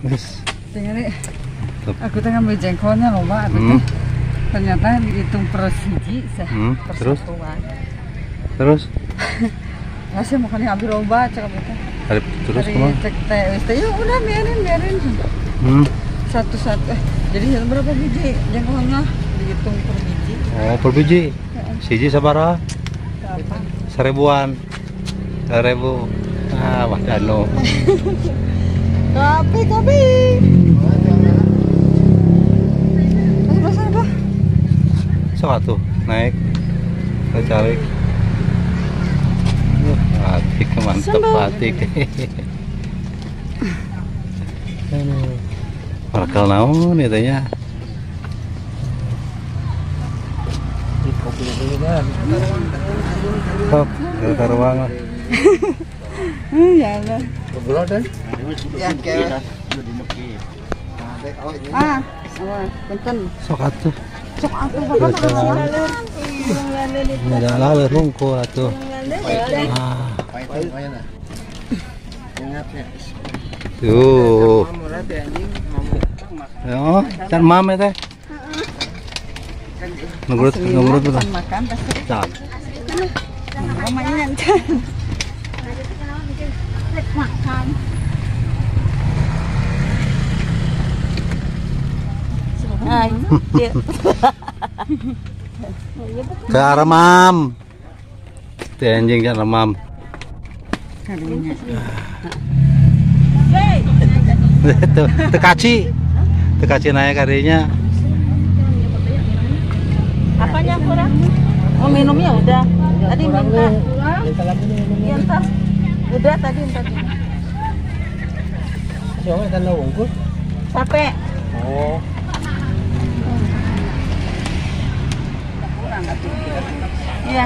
Yes. Tinggal aku teh ngambil jengkolnya loba atuh teh. Ternyata dihitung per siji per terus? Satuan. Terus? Lah sih makanya ambil loba cek teh. Terus kumaha? Cek teh wis teh ya udah biarin. Satu-satu. Jadi berapa biji jengkolnya dihitung per biji. Oh, per biji. Siji sabaraha? 1000-an. 1000. Ah, wah dano. Kopi, kopi. Sebelah sana, Pak. Sok atuh, naik. Kita cari. Batik mantap batik. Parkel naon ieu teh nya? Sok, kita ruang lah. Ya Allah. Ya, ah, punten. Sok atuh. Sok atuh bapak mah. Ada laler hungkul atuh. Ah. Tuh. Oh, can mam teh. Nunggu betul. Makan pasti. Can. Mainan can. Makan. Ke arah mam. Teh anjing kan mam. Tuh, tekaci. Tekaci naik karinya. Apanya kurang? Oh, minumnya udah. Tadi minta. Iya, ntar. Udah tadi ntar. Capek. Oh. Iya.